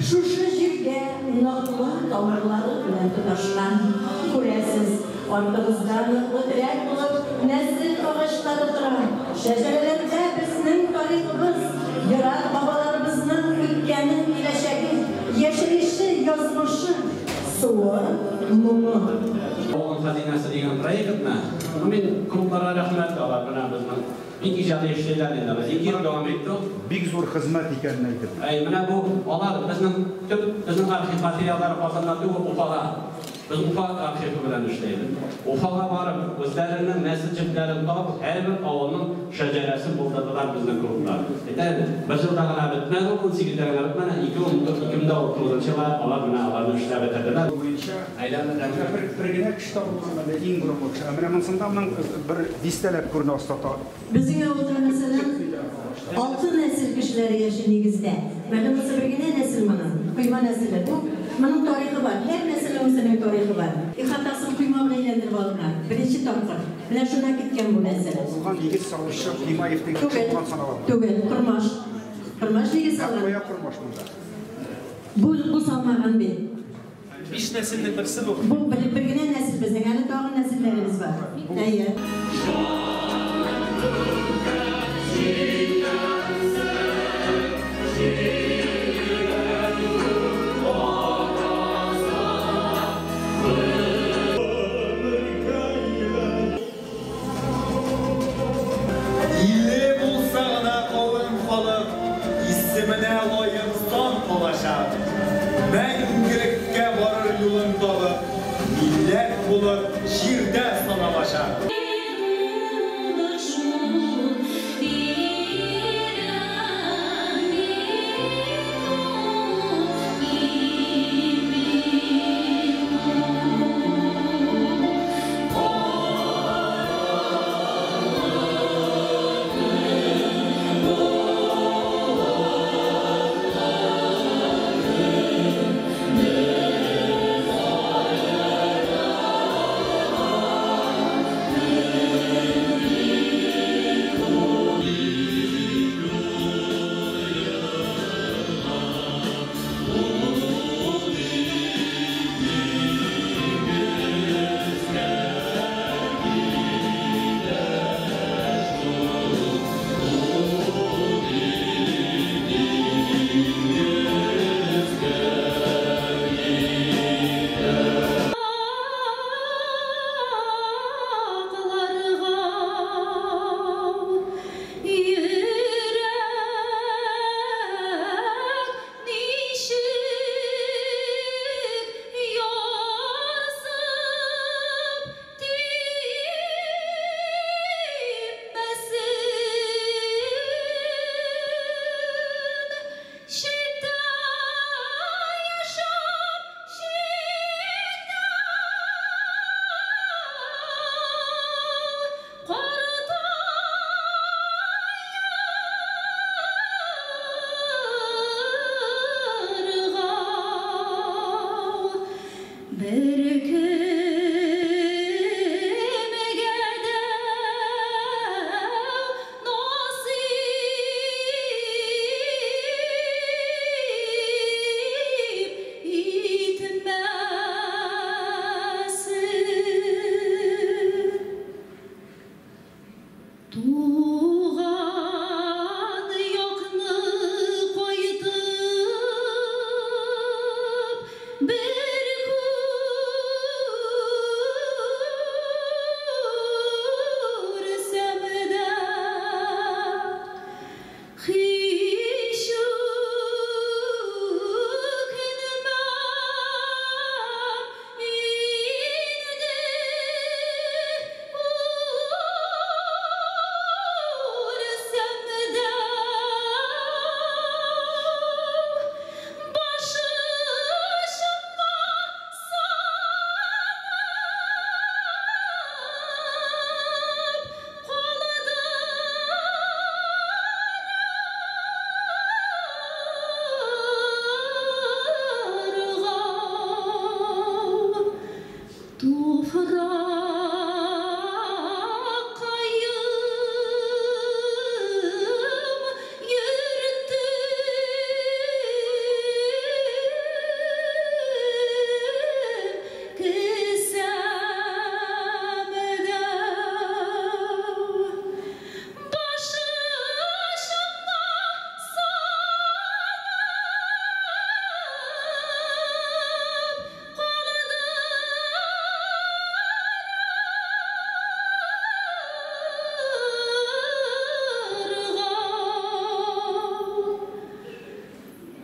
шушы җиргә ныклы тамырлары белән тоташкан. Күрәсез, артыбызда ныклы терәк булып нәсел агачлары тора. Шәҗәрәләрдә безнең тарихыбыз, ерак бабаларыбызның үткәне, киләчәге, яшәеше, язмышы, суы, моңы. Авылның хәзинәсе дигән проектны, ну, мин клубларга рәхмәт, алар менә безнең бик иҗади эшлиләр инде. Без 2 ел дәвам итте. Бик зур хезмәт икәнен әйтеп. Әй, менә бу алар безнең төп безнең архив материаллары Казанда түгел, Уфада. Без Уфа архивы белән эшләйбез. Уфага барып, үзләренең нәсел җепләрен табып, һәрбер авылның шәҗәрәсен булдырдылар безнең клублар. Әйтә, бер елда гына бетмәде, 18-дә генә бетмәде, 2014 елда алар менә аларны эшләп бетерделәр. Буенча Әйләнә бер генә кеше табылган әле иң борынгы кеше. Ә менә монсында моның бер дистәләп күренә остата. Безнең авылда, мәсәлән, 6 нәсел кешеләре яши нигездә. Мәгәр монысы бер генә нәсел моның, койма нәселе. Бу моның тарихы бар. Һәр нәселнең үзенең тарихы бар. Ихатасын койма белән әйләндереп алган. Беренче тапкыр. Менә шуннан киткән бу нәсел. Булган нигез салучы Кыймаев дигән кеше Түгел. булган санала. Түгел, Кормаш. Кормаш нигез Ә салган. кая Кормаш монда? Бу салмаган бит. 5 нәселнең берсе бу. Бу бер генә нәсел безнең, әле тагын нәселләребез бар. Әйе. Иле булса гына кавым халык, исеменә лаек сан калачак. Мәңгелеккә барыр юлын табып, милләт булып җирдә саналачак.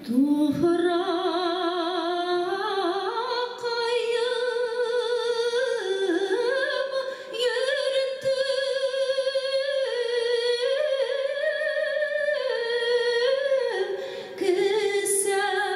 Туфракаем йөрттем кесәмдә.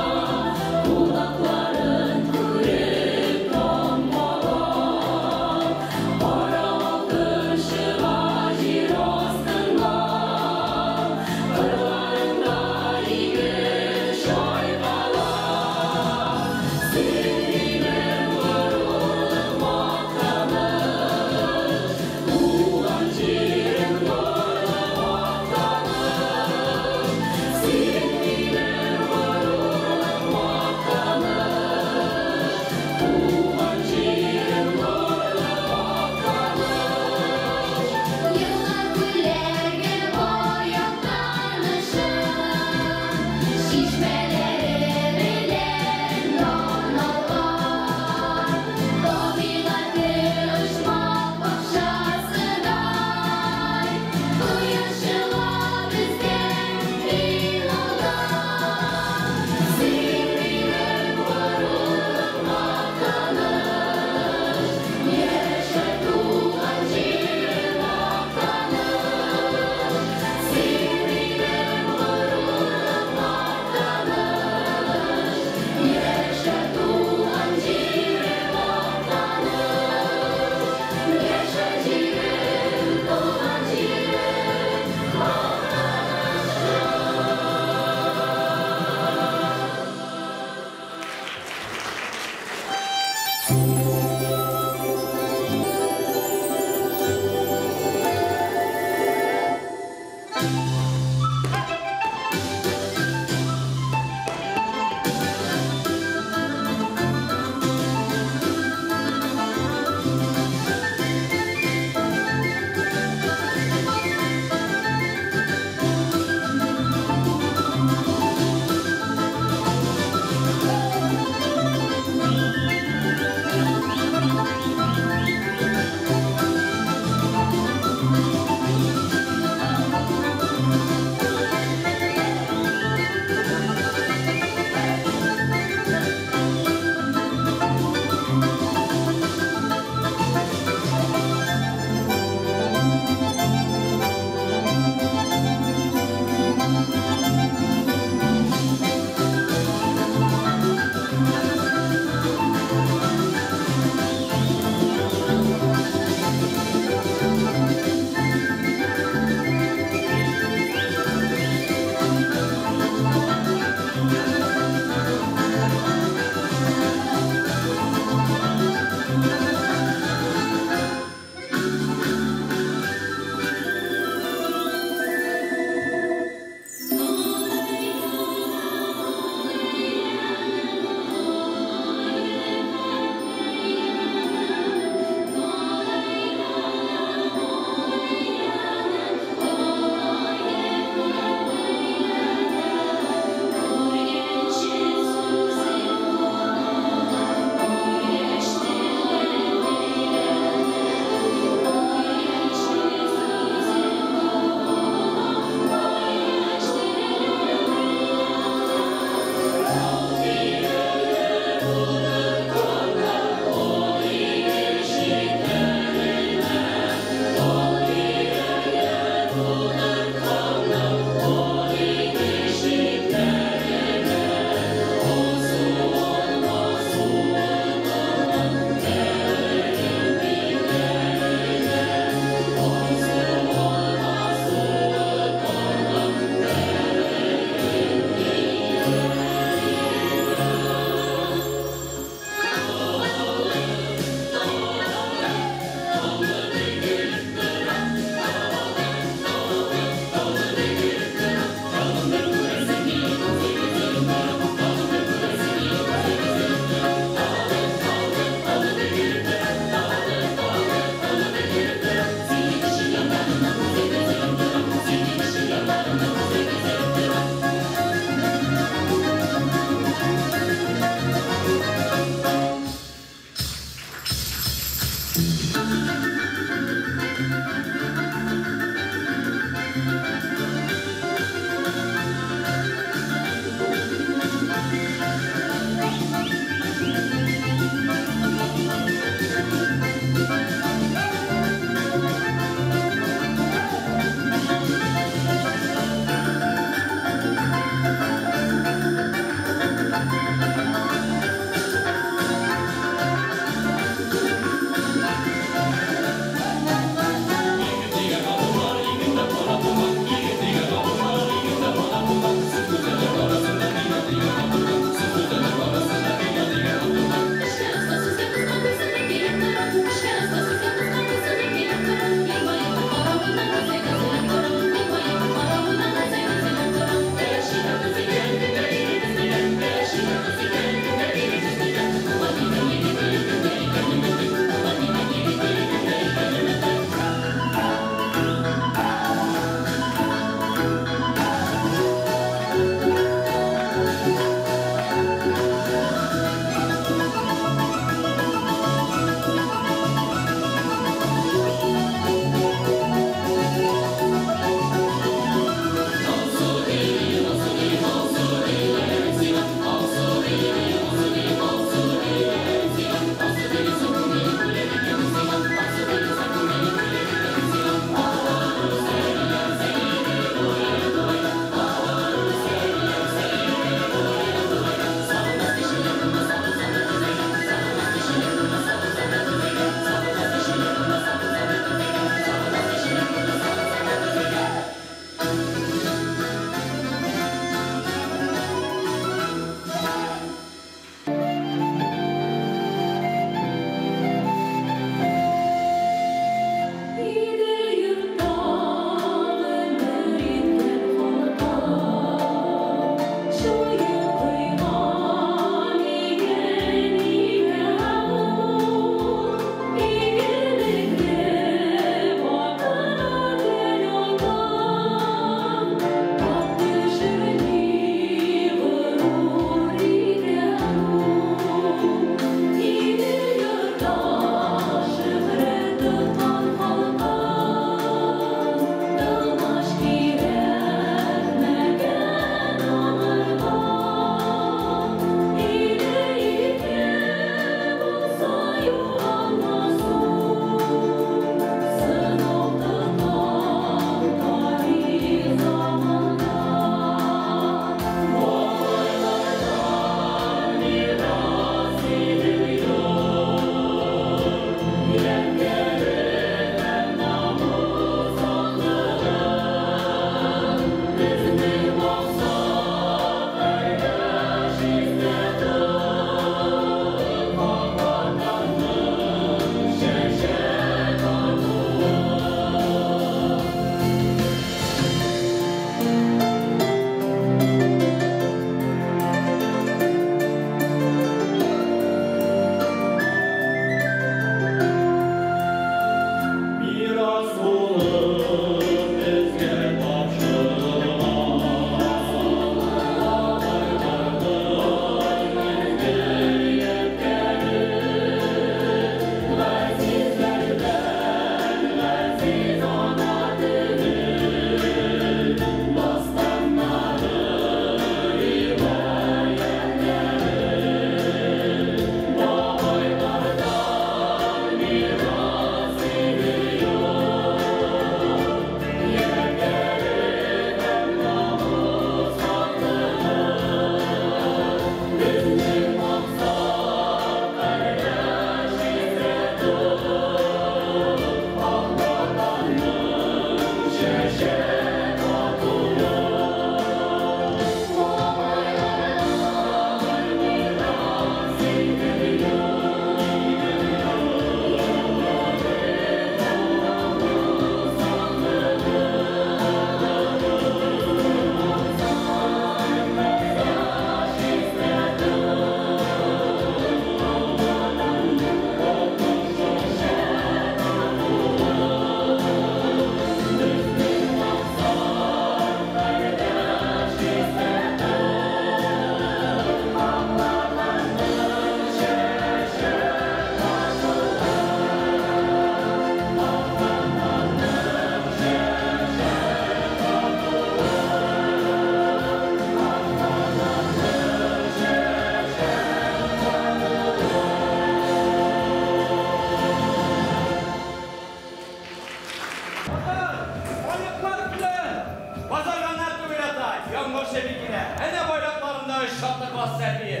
бикенә. Әнә байракларында өч чатыклас сәпие.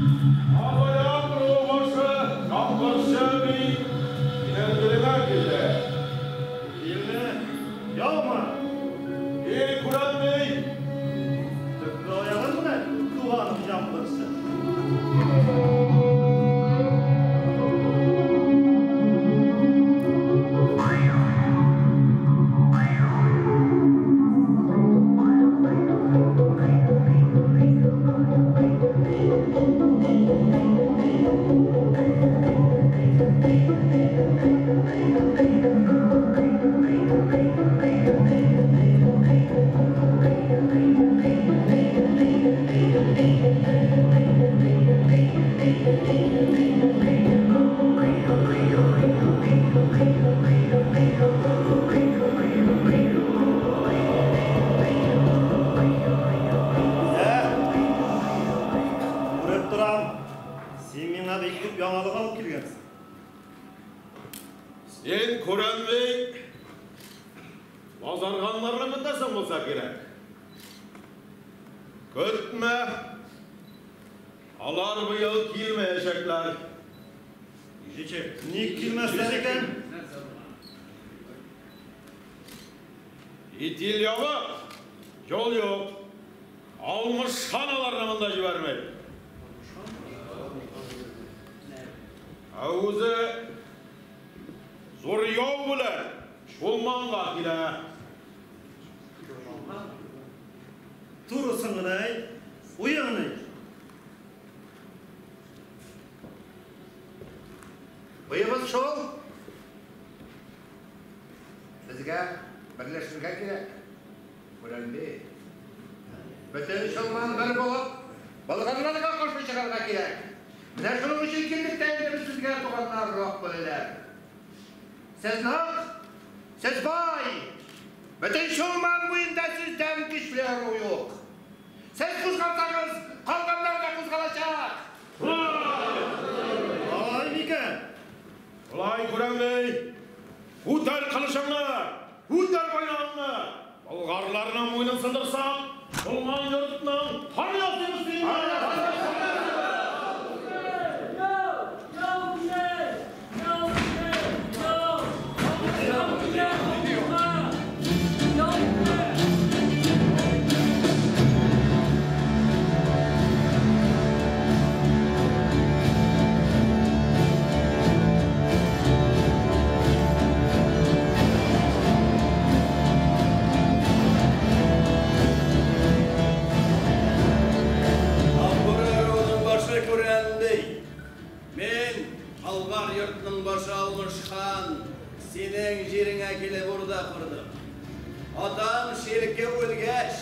Абаян ыруы башы Ямгырчы би синең телеңә килде. Килде. Яумы? Кил, Күрән би. Төпле аягың белән, туганым Ямгырчы. Ә? Күреп торам, син миңа бик күп яңалык алып килгәнсең. Син, Күрән би, базарганнарны көтәсең булса кирәк. Көтмә, алар быел килмәячәкләр. Ник килмәсләр икән? Итил ябык, юл юк. Алмыш хан аларны монда җибәрмәй. Ә үзе зур яу белән Чулманга килә. Турысын гына әйт, уеңны әйт. Уебыз шул. Безгә берләшергә кирәк. Күрән би. Бөтен Чулман бер булып, болгарларга каршы чыгарга кирәк. Менә шуның өчен килдек тә инде без сезгә, туганнар, акбүреләр. Сез нык, сез бай. Бөтен Чулман буенда сездән көчле ыру юк. Сез кузгалсагыз, калганнар да кузгалачак. Алай микән? Шулай, Күрән би. Күтәр кылычыңны, күтәр байрагыңны. Болгарларның муенын сындырсак, Чулман йортының хан ясыйбыз синең. Яу килә! Яу килә! Яу! Яу килә! Яу килә! Акбүре ыруының башы Күрән би. Мин, Болгар йортының башы Алмыш хан, синең җиреңә килеп урда кордым. Атам Ширке үлгәч,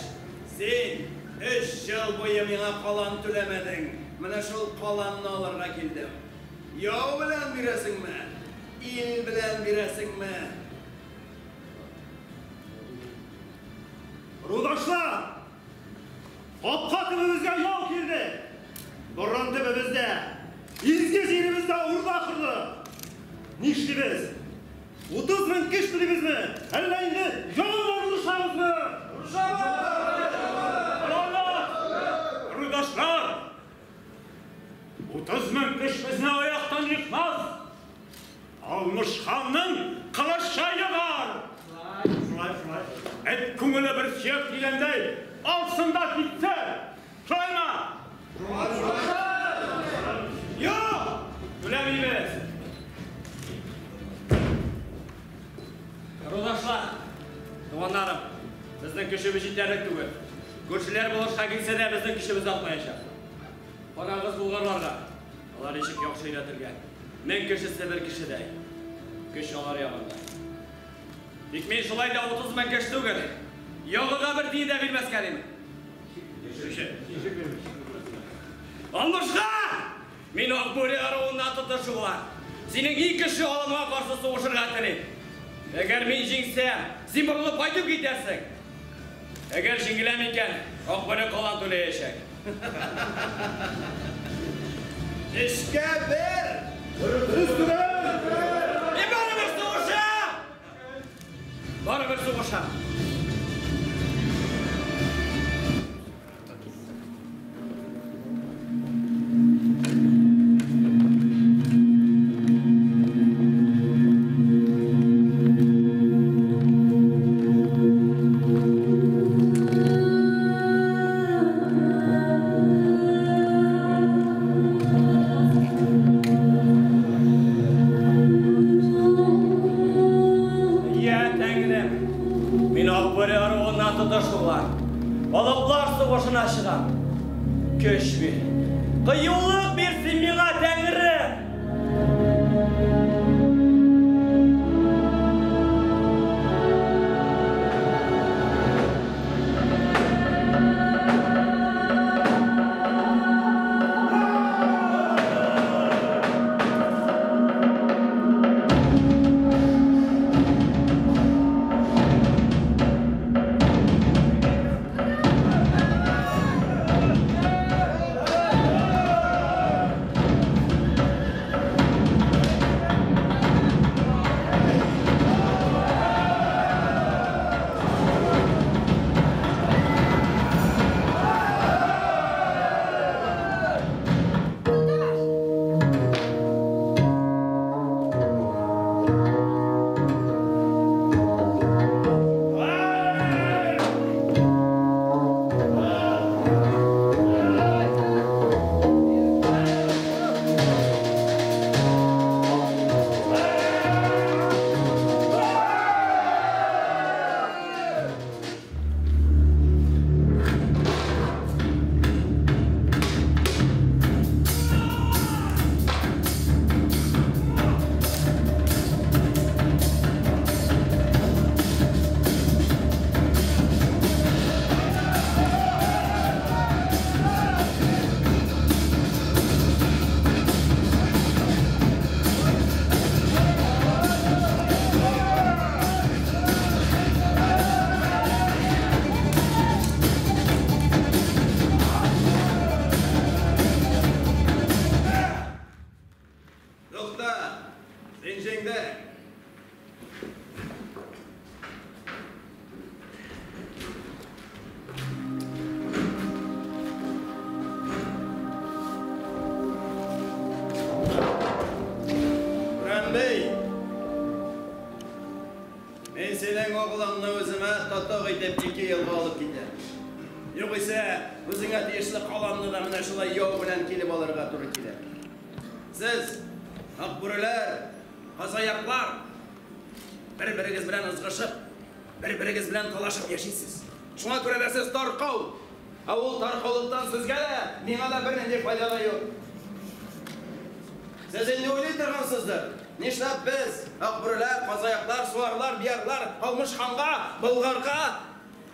син 3 ел буе миңа калан түләмәдең. Менә шул каланны алырга килдем. Яу белән бирәсеңме? Ил белән бирәсеңме? Рудашлар! Капка төбебезгә яу килде. Борын төбебездә, изге җиребездә урда корды. Нишлибез? 30 мең кеш телибезме? Әллә инде яу белән орышабызмы? Рудашлар! 30 мең кеш безне аяктан екмас. Алмыш ханның кылычы егар. Шулай, шулай. Эт күңеле бер сөяк дигәндәй, алсын да китсен. Шулаймы? Юк! Түләмибез! Рудашлар, туганнарым, безнең көчебез җитәрлек түгел. Күршеләр булышка килсә дә безнең көчебез артмаячак. Карагыз болгарларга. Алар ничек яхшы өйрәтелгән. 1000 кешесе бер кешедәй. Көч алар ягында. Тик мин шулай да 30 мең кеш түгел. Ягыга бер тиен дә бирмәскә димен. Алмышка! Мин Акбүре ыруыннан Тотыш углан. Синең иң көчле алымыңа каршы сугышырга телим. Әгәр мин җиңсәм, син борылып кайтып китәрсең. Әгәр җиңеләм икән, Акбүре калан түләячәк. Өчкә бер! Мин барыбер сугышам! Барыбер сугышам!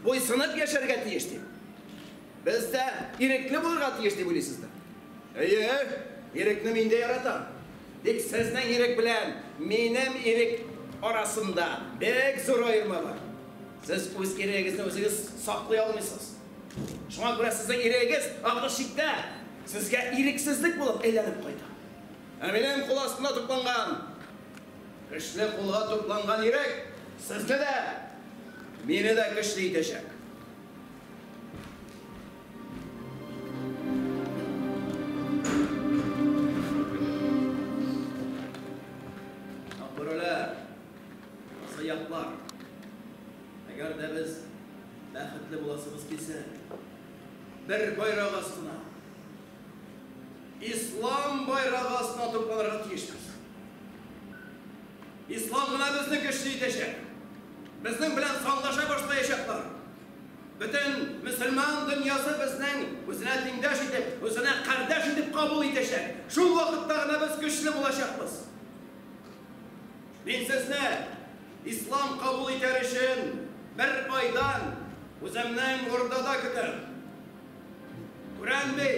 Буйсынып яшәргә тиеш дип. Без дә ирекле булырга тиеш дип уйлыйсыздыр. Әйе, ирекне мин дә яратам. Тик сезнең ирек белән минем ирек арасында бик зур аерма бар. Сез үз ирегегезне үзегез саклый алмыйсыз. Шуңа күрә сезнең ирегегез ахыр чиктә сезгә ирексезлек булып әйләнеп кайта. Ә минем кул астында тупланган, көчле кулга тупланган ирек сезне дә, мине дә көчле итәчәк. Акбүреләр, сыяклар, әгәр дә без бәхетле буласыбыз килсә, бер байрак астына, Ислам байрагы астына тупланырга тиешбез. Ислам гына безне көчле итәчәк. Безнең белән санлаша башлаячаклар. Бөтен мөселман дөньясы безнең үзенә тиңдәш итеп, үзенә кардәш итеп кабул итәчәк. Шул вакытта гына без көчле булачакбыз. Мин сезне ислам кабул итәр өчен бер айдан үземнең урдада көтәм. Күрән би,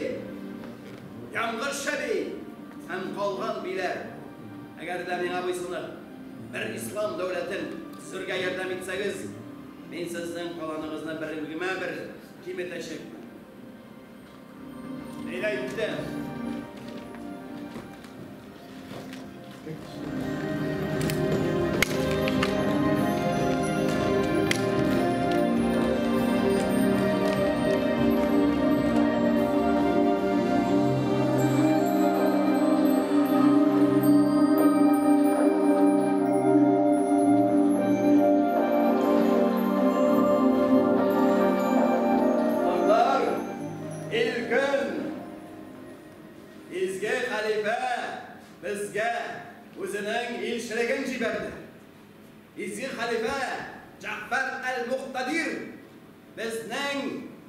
Ямгырчы би һәм калган биләр, әгәр дә миңа буйсынып, бер ислам дәүләтен төзергә ярдәм итсәгез, мин сезнең каланыгызны бер киметәчәкмен. Мин әйттем. Изге хәлифә безгә үзенең илчелеген җибәрде. Изге хәлифә Җәгъфәр әл-Муктадир безнең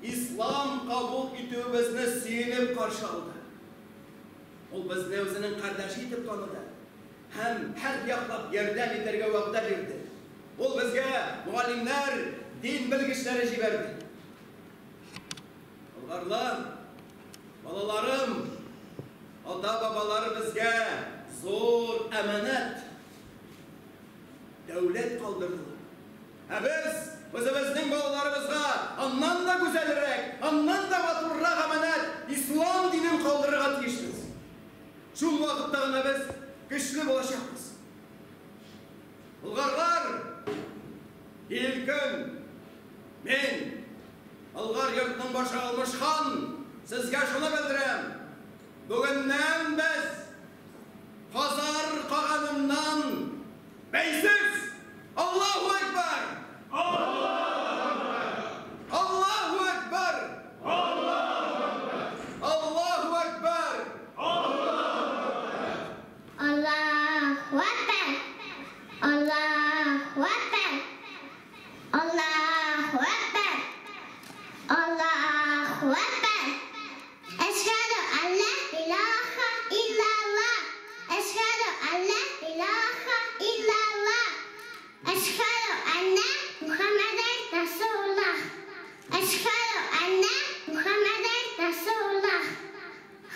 ислам кабул итүебезне сөенеп каршы алды. Ул безне үзенең кардәше итеп таныды һәм һәрьяклап ярдәм итәргә вәгъдә бирде. Ул безгә мөгаллимнәр, дин белгечләре җибәрде. Болгарлар, балаларым, ата-бабалар безгә зур әманәт, дәүләт калдырдылар. Ә без үзебезнең балаларыбызга аннан да гүзәлрәк, аннан да матуррак әманәт, ислам динен калдырырга тиешбез. Шул вакытта гына без көчле булачакбыз. Болгарлар, ил-көн, мин, Болгар йортның башы Алмыш хан, сезгә шуны белдерәм, бүгеннән без Хазар каганыннан бәйсез! Аллаһу әкбәр! Аллаһу әкбәр! Аллаһу әкбәр! Аллаһу әкбәр! Аллаһу әкбәр! Аллаһу әкбәр! Аллаһу әкбәр! Әшһәду әллә илаһа иллаллаһ! Әшһәду әллә илаһа иллаллаһ! Әшһәду әннә Мухаммәдән Расулуллаһ! Әшһәду әннә Мухаммәдән Расулуллаһ!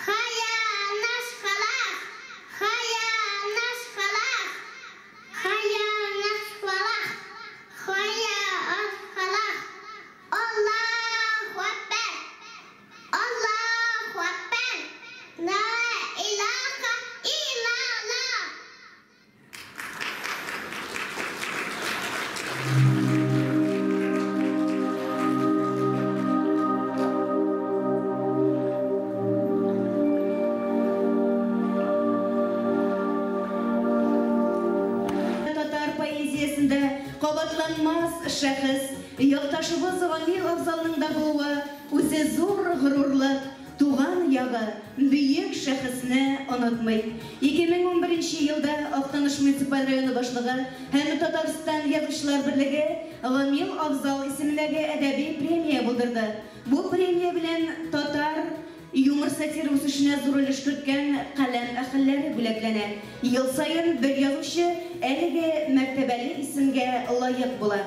Хәйя алас-фалах! Хәйя алас-фалах! Хәйя алас-фалах! Хәйя алас-фалах! Аллаһу әкбәр! Аллаһу әкбәр! Ла илаһа иллаллаһ! Татар поэзиясендә кабатланмас шәхес, якташыбыз Гамил Афзалның да булуы үзе зур горурлык, туган ягы, бөек шәхесне онытмый. 2011 нче елда Актаныш муниципаль районы башлыгы һәм Татарстан Язучылар берлеге Гамил Афзал исемендәге әдәби премия булдырды. Бу премия белән татар юмор-сатира үсешенә зур өлеш керткән каләм әһелләре бүләкләнә. Ел саен бер язучы әлеге мәртәбәле исемгә лаек була.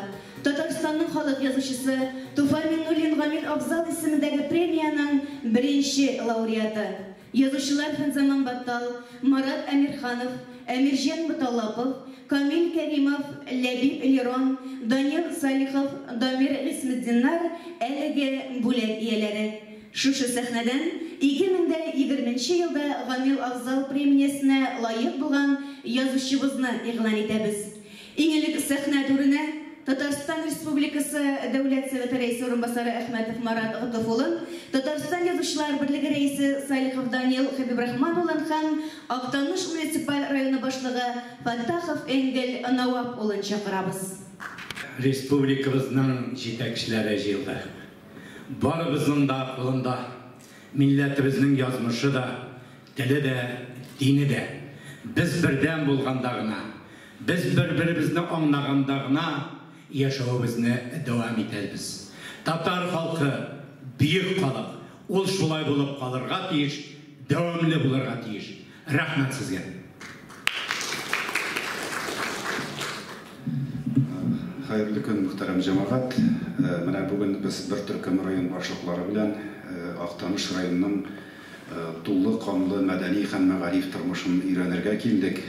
Татарстанның халык язучысы Туфан Миңнуллин Гамил Афзал исемендәге премиянең беренче лауреаты. Язучылар Фәнзаман Баттал, Марат Әмирханов, Әмирҗан Моталлапов, Камил Кәримов, Ләбиб Лерон, Данил Салихов, Дамир Гыйсметдиннар әлеге бүләк ияләре. Шушы сәхнәдән 2020 нче елда Гамил Афзал премиясенә лаек булган язучыбызны игълан итәбез. Иң элек сәхнә түренә Татарстан Республикасы Дәүләт Советы Рәисе урынбасары Әхмәтов Марат Готыф улын, Татарстан Язучылар берлеге рәисе Салихов Данил Хәбибрахман улын һәм Актаныш муниципаль районы башлыгы Фәттахов Энгель Навап улын чакырабыз. Республикабызның җитәкчеләре җыелды. Барыбызның да кулында милләтебезнең язмышы да, теле дә, дине дә. Без бердәм булганда гына, без бер-беребезне аңлаганда гына яшәвебезне дәвам итәбез. Татар халкы, бөек халык, ул шулай булып калырга тиеш, дәвамлы булырга тиеш. Рәхмәт сезгә. Хәерле көн, мөхтәрәм җәмәгать! Менә бүген без бер төркем район башлыклары белән Актаныш районының тулы канлы мәдәни һәм мәгариф тормышын өйрәнергә килдек.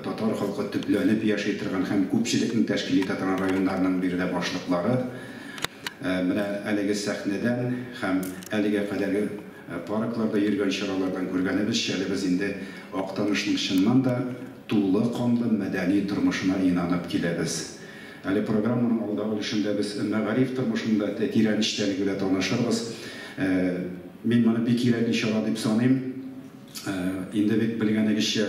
Татар халкы төпләнеп яши торган һәм күпчелекне тәшкил итә торган районнарның биредә башлыклары менә әлеге сәхнәдән һәм әлегә кадәрге паркларда йөргән чаралардан күргәнебезчә, әле без инде Актанышның чыннан да тулы канлы мәдәни тормышына инанып киләбез. Әле программаның алдагы өлешендә без мәгариф тормышының да тирән эчтәлеге белән танышырбыз. Мин моны бик кирәкле чара дип саныйм. Инде бит белгәнегезчә,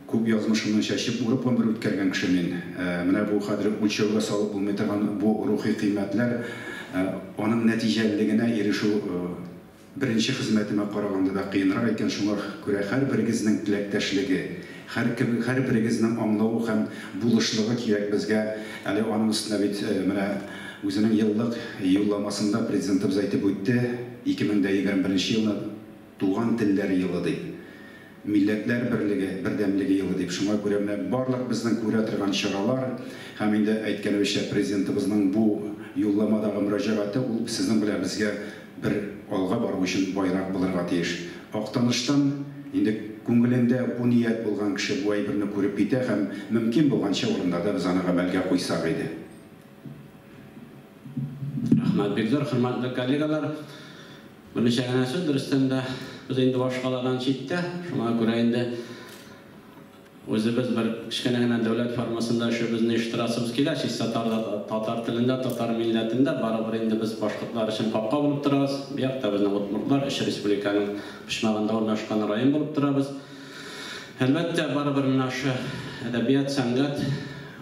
күп язмышымны чәчеп, урып гомер үткәргән кеше мин. Менә бу хәзер үлчәүгә салып булмый торган бу рухи кыйммәтләр, аның нәтиҗәлелегенә ирешү беренче хезмәтемә караганда да кыенрак икән, шуңа күрә һәрберегезнең теләктәшлеге, һәрберегезнең аңлавы һәм булышлыгы кирәк безгә. Әле аның өстенә бит менә үзенең еллык юлламасында Президентыбыз әйтеп үтте, 2021 елны туган телләр елы дип, милләтләр берлеге, бердәмлеге елы дип. Шуңа күрә менә барлык безнең күрә торган чаралар һәм инде әйткәнебезчә Президентыбызның бу юлламадагы мөрәҗәгате ул сезнең белән безгә бер алга бару өчен байрак булырга тиеш. Актаныштан инде күңелендә бу ният булган кеше бу әйберне күреп китә һәм мөмкин булганча урыннарда без аны гамәлгә куйсак иде. Рәхмәт бик зур, хөрмәтле коллегалар. Берничә генә сүз, дөрестән дә без инде башкаладан читтә, шуңа күрә инде үзебез бер кечкенә генә дәүләт формасында эшебезне оештырасыбыз килә. Чиста татар телендә, татар милләтендә барыбер инде без башкортлар өчен капка булып торабыз. Бу якта безнең удмуртлар өч республиканың почмагында урнашкан район булып торабыз. Әлбәттә, барыбер менә шушы әдәбият, сәнгать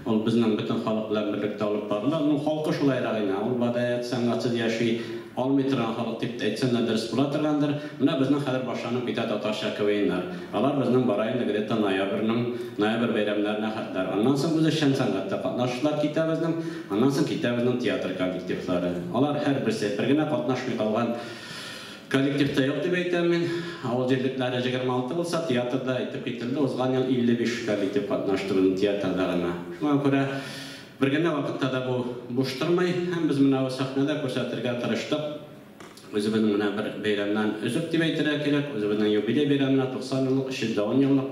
ул безнең бөтен халык белән берлектә алып барыла. Аның халкы шулайрак инде. Ул әдәбият сәнгатьсез яши алмый торган халык дип әйтсәң дә дөрес була торгандыр. Менә безнең хәзер башланып китә татарча КВНнар. Алар безнең бара инде где-то ноябрьнең ноябрь бәйрәмнәренә хәтләр. Аннан соң үзешчән сәнгатьтә катнашучылар китә безнең. Аннан соң китә безнең театр коллективлары. Алар һәрберсе бер генә катнашмый калган коллективта юк дип әйтәм мин. Авыл җирлекләре 26 булса, театрда әйтеп кителде, узган ел 55 коллектив катнашты безнең театрда гына. Шуңа күрә бер генә вакытта да бу буш тормый һәм без менә бу сәхнәдә күрсәтергә тырыштык. Үзебезнең менә бер бәйрәмнән өзек дип әйтергә кирәк, үзебезнең юбилей бәйрәменә 90 еллык, 310 еллык.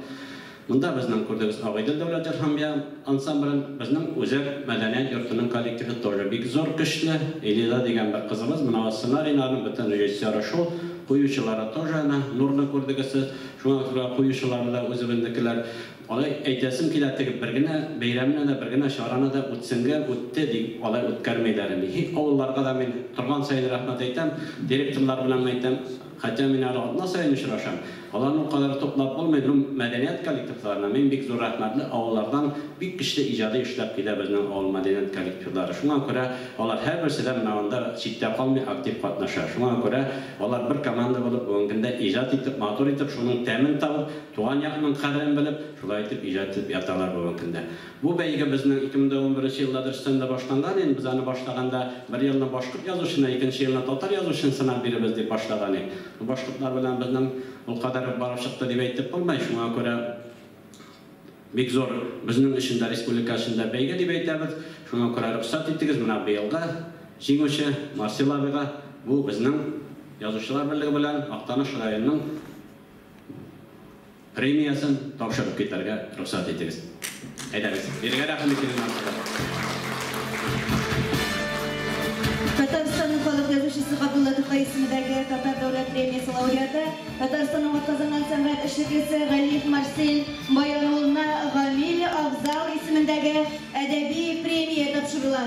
Монда безнең күрдегез Агыйдел дәүләт җыр һәм бию ансамблен, безнең Үзәк мәдәният йортының коллективы тоже бик зур, көчле. Элиза дигән бер кызыбыз, менә сценарийларның бөтен режиссеры шул, куючылары тоже әнә Нурны күрдегез сез. Шуңа күрә куючылары да үзебезнекеләр. Алай әйтәсем килә, теге бер генә бәйрәмне дә, бер генә чараны да үтсенгә үтте дип алай үткәрмиләр инде. Һич авылларга да мин торган саен рәхмәт әйтәм, директорлар белән әйтәм, хотя мин әле атна саен очрашам. Аларны ул кадәр туплап булмый, ну мәдәният коллективларына мин бик зур рәхмәтле. Авыллардан бик көчле иҗади эшләп килә безнең авыл мәдәният коллективлары. Шуңа күрә алар һәрберсе дә менә анда читтә калмый, актив катнаша. Шуңа күрә алар бер команда булып бүгенге көндә иҗат итеп, матур итеп, шуның тәмен табып, туган якның кадерен белеп, шулай итеп иҗат итеп яталар бүгенге көндә. Бу бәйге безнең 2011 елда дөрестән дә башланган инде. Без аны башлаганда бер елны башкорт язучына, икенче елны татар язучын сынап биребез дип башлаган идек. Бу башкортлар белән безнең ул кадәр барып чыкты дип әйтеп булмый. Шуңа күрә бик зур безнең өчен дә, республика өчен дә бәйге дип әйтәбез. Шуңа күрә рөхсәт итегез, менә быелгы җиңүче Марсел абыйга бу безнең Язучылар берлеге белән Актаныш районының премиясын тапшырып китәргә рөхсәт итегез. Әйдәгез, бирегә рәхим итегез, Марсел. Татарстанның халык язучысы Габдулла Тукай исемендәге Татар дәүләт премиясе лауреаты, Татарстанның атказанган сәнгать эшлеклесе Галиев Марсель Баян улына Гамил Афзал исемендәге әдәби премия тапшырыла.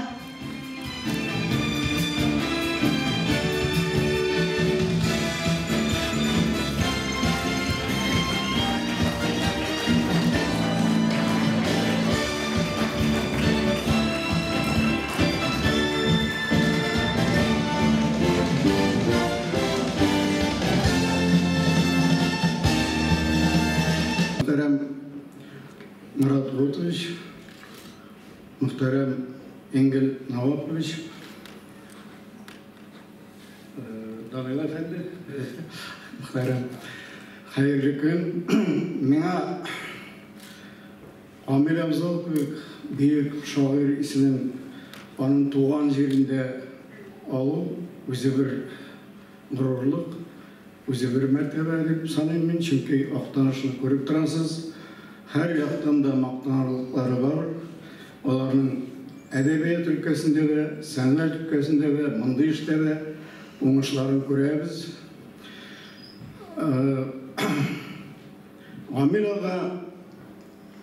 Мөхтәрәм Марат Лотович, мөхтәрәм Энгель Навапович, Данил әфәнде, мөхтәрәм, хәерле көн. Миңа Камил Абзал кебек бөек шагыйрь исемен аның туган җирендә алу үзе бер горурлык, үзе бер мәртәбә дип саныйм мин, чөнки Актанышны күреп торасыз, һәр яктан да мактанырлыклары бар. Аларның әдәбият өлкәсендә дә, сәнгать өлкәсендә дә, мондый эштә дә уңышларын күрәбез. Гамил ага,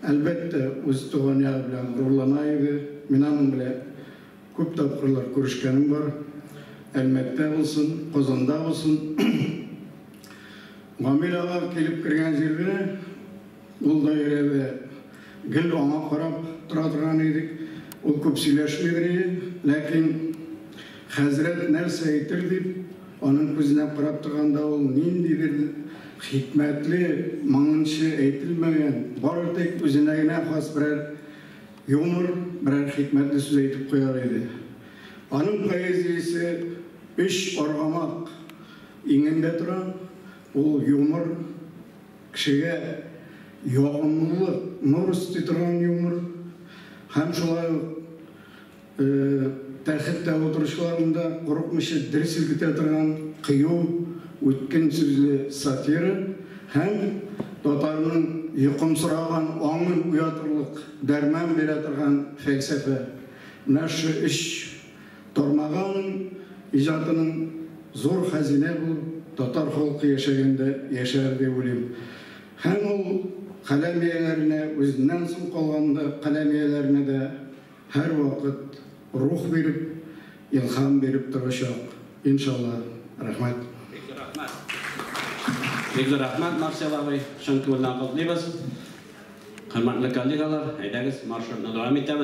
әлбәттә, үз туган ягы белән горурлана иде. Мин аның белән күп тапкырлар күрешкәнем бар. Әлмәттә булсын, Казанда булсын. Гамил ага килеп кергән җирдә, ул даирәдә гел аңа карап тора торган идек. Ул күп сөйләшмидер иде, ләкин хәзрәт нәрсә әйтер дип, Аның күзенә карап торганда ул ниндидер хикмәтле, моңынчы әйтелмәгән, бары тик үзенә генә хас берәр юмор, берәр хикмәтле сүз әйтеп куяр иде. Аның поэзиясе өч аргамак иңендә тора. Ул юмор, кешегә ягымлылык, нур өсти торган юмор һәм шулай ук тәхеттә утыручыларны да курыкмыйча дер селкетә торган кыю, үткен сүзле сатира һәм татарның йокымсыраган аңын уятырлык дәрман бирә торган фәлсәфә. Менә шушы өч тармагы аның иҗатының зур хәзинә булып татар халкы яшәгәндә яшәр дип уйлыйм. Һәм ул каләм ияләренә, үзеннән соң калган да каләм ияләренә дә һәрвакыт рух биреп, илһам биреп торачак, иншалла. Рәхмәт. Бик зур рәхмәт. Бик зур рәхмәт, Марсел абый. Чын күңелдән котлыйбыз. Хөрмәтле коллегалар, әйдәгез, маршрутны дәвам итәбез.